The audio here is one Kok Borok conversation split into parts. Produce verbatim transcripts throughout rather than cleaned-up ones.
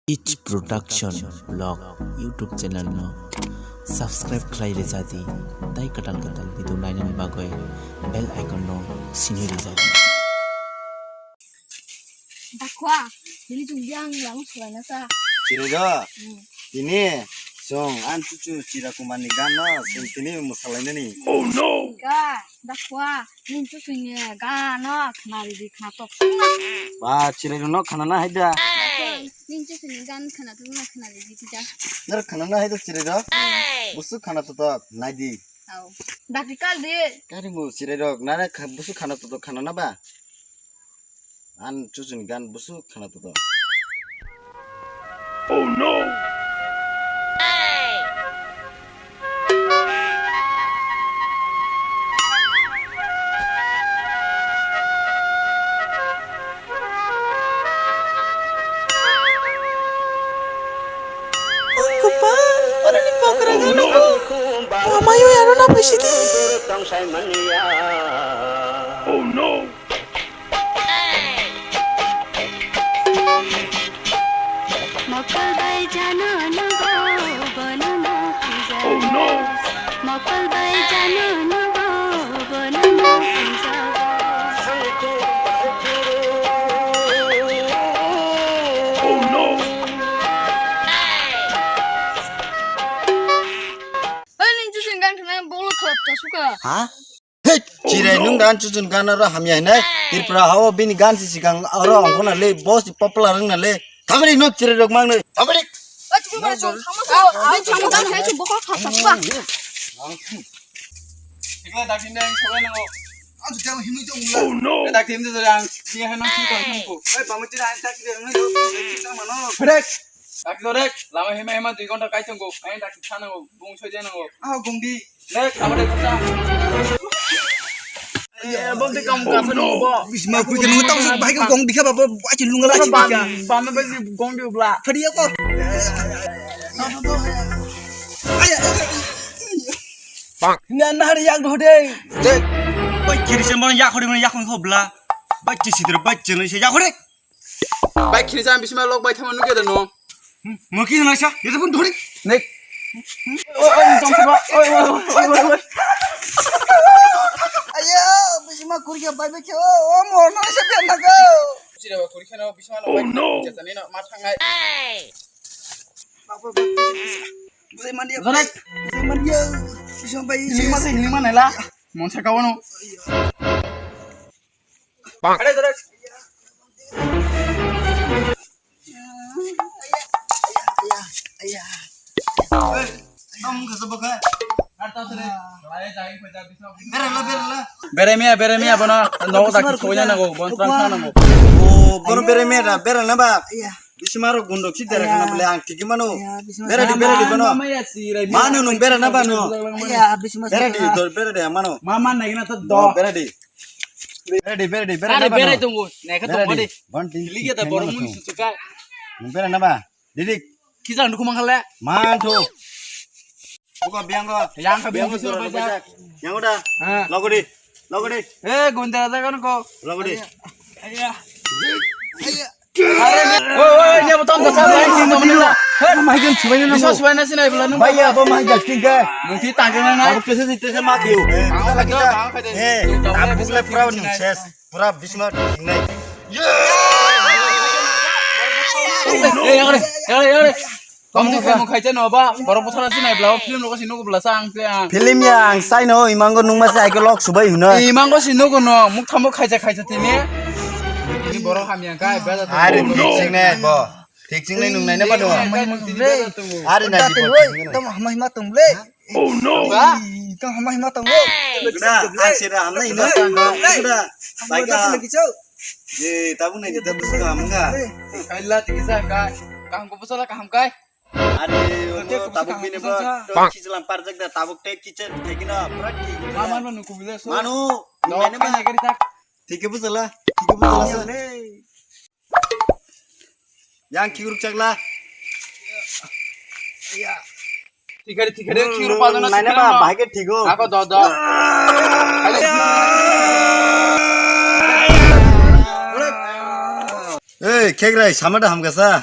It Production Vlog YouTube channel no subscribe khlai rwjadi, tai kwtal kwtal video nainani bagwi bell icon no sinui rwjadi. Dakhwa, nini chwng yang lang sulaina sa. Chiri do, Hmm. Tini, song, an chuchu Chira Kumar ni gan no, song tini musalainani. Ga, dakhwa, nini chuchu ni gan no, khna ridi khna tok. Ba, Chiri no khna na haida. Nini chuchu ni gan khna tok na khna ridi tija. Nar khna na haida Chiri do. Busu khna tok tok, nai di. Au. Dakti kal di. Kari mu Chiri do, nare kha-, busu khna tok tok khna na ba. An chuchuni gan busu khana toto. Oh no! Kupa, ora ni pokra gana ko. Mama yo yaro na pasi di. Oh no! Mokol bai jano nugo, bono no khuja. Oh no! Mokol bai jano nugo, bono no khuja. Oh no! Oi, nini chuchuni gan khna bolo khalap ta suka. Ha? Hei, Chirai, nwng da an chuchun gan aro hamya hinai. Tripura hao bini gan si sikang aro ongkhona le, boss popular wngna le. Thamri no Chirai rok mangnoi. Thamri. Oi, chubu bara chong, thamo, thamo, oi, chubu bara chong, bokhol khasa, chuba. Tikla dakhin dang, sobai nango. Ang jang himui jong. Oh no. Dakhin de jang, dia hanang si kon ko. Oi, bamui Chirai ang tak de, ang tak mano. Phedek. Dakhin dek, lama hima hima dui ghonta kai tongo. Ang dakhin sanango, bung soi janango. Ah, gongdi. Lek, kamu dek kota. Eh, bom di kamu kasa ni bo. Bisma kui ke nungo tang suk bahai ke gong dikha babo aci lunga la aci dikha. Bam, bam, bam, gong di ubla. Phadi ya ko. Aya. Pak. Ni an hari yak do de. Dek. Bai kiri sen bon yak hori mon yak hori ko bla. Bai ci sidro bai ci ni se yak hori. Bai khini jang bisima lok bai thama nukya da no. Mo ki na sa, yata pun dhori. Nek. Oi, oi, tong sa, oi, oi, oi, oi, oi. Aya, bisima kurya bai bai khe, o, o, mo no sa biya na go. Sira ba kuri khana bisima lok bai. Oh no. Jata ni no ma thangnai. Baba, baba. Buzai man dia. Buzai man dia. Bisima bai. Ini ma sa ini ma nela. Mon sa kawano. Bang. Ada, ada. Berala, berala. Bere miya, bere miya, bono nogo dakti soya nango, bon trang trang nango. O, bono bere miya da, bere na ba? Iya. Bisimaro gundok si dera kana bole ang tiki mano. Iya, bisimaro. Bere di, bere di bono. Mama ya si, rai. Mano nung bere na ba no? Iya, bisimaro. Bere di, dor bere di mano. Mama nai na to do. Bere di. Bere di, bere di, bere na ba no? Are bere tungu, nai ka to bere di. Bere di. Bon di. Liga da boro mun susuka. Nung bere na ba? Didik. Kisa ndu kumang kale. Mantu. Buka biang ko. Yang ka biang ko. Biang ko dora baja. Yang udah. Ha. Logodi. Logodi. Eh, gonda jaga ko. Logodi. Aya. Aya. Oi, oi, nya botol ka sa, bai, sing tong nila. He, mai jan subai na. Bisa subai na sinai bela nung. Bai, abo mai jan sing ka. Nung ti tang na. Abo kese si tese ma kiu. Bang ka, bang ka de. He, abo kese pura nung ses. Pura bisma nai. Eh, yagre, yagre, yagre. Tong ni film khaisa no ba, borok bwthara sinai bla, film rok si nugo bla sa ang te ang. Film ya ang sai no, imango nung ma sai ke lok subai hino. Imango si nugo no, muk thamo khaisa khaisa tini. Ini borok hamya kai, bela. Are thik sing ne bo. Thik sing ne nung nai ne ba do. Are na di bo. Tam hamai ma tong le. Oh no. Ba? Ih, tong hamai ma tongo. Kuda, ang sira hamna ino tanggo. Kuda, baik ah. Lagi cau. Ye, tabung nai kita bus ka hamga. Kaila tiki sa ka, kaham ko pusala kaham kai. Are, tabuk bini bo. Tok kichlam parjak da, tabuk tek kichel, tek na, pura thik. Mama no nuku bile so. Manu, no, mene ma. Thik ke pusala, thik ke pusala. Yang kigruk chakla. Tikari, tikari, kigruk pa jana. Naina ba, bahai ke thigo. Ako do, do. Ei, khegrai, samada hamkasa.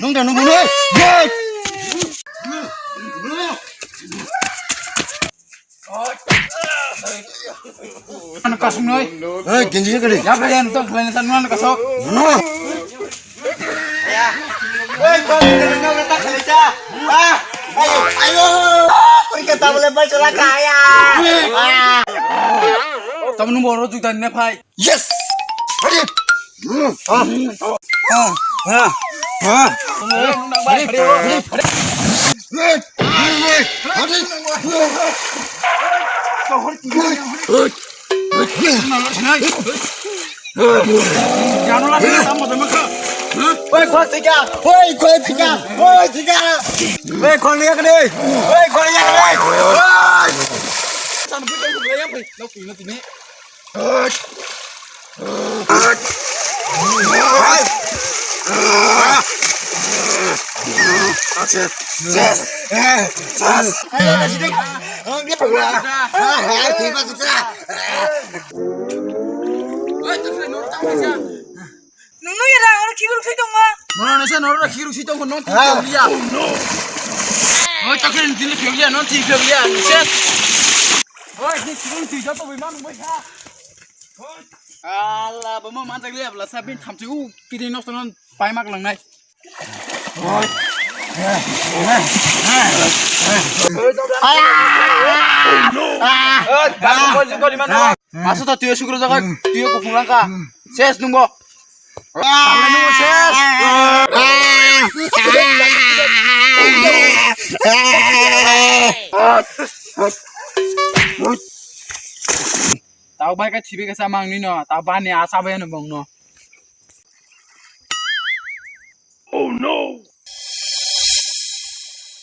Nung da nung nung. Hey! Ano kasung noi. Hey, genji ka kali. Ya bhai, ano to khlai na san ano kasok. No. Hey, kau ni kena nak tak kali cha. Ah, ayo, ayo. Kau ni kata boleh baca lah kaya. Ah. Tamu nung boro juta ne phai. Yes! Ready? Ah, ah, ah, ah. Oi, khol thika! Oi, khol thika! Oi, thika! Oi, khol thika kene! Oi, khol thika kene! Oi! Nunu ya ra, oro khikur sui tongma. Mono nesa noro khikur sui tongma, non thik liya. Oi, takre ni dile khiya, non thik liya. Ses. Oi, ni khikur sui joto bai man bai kha. Allah, bama man tak liya, bla sabin thamchi u kidi nok non pai mak langnai. Masu ta tuyo sukro jaga tuyo ko phunglangka. Ses nungbo. Nungbo ses. Tau bai ka chibi ka samang nino. Tau bani asa bai no bongno. Oh no!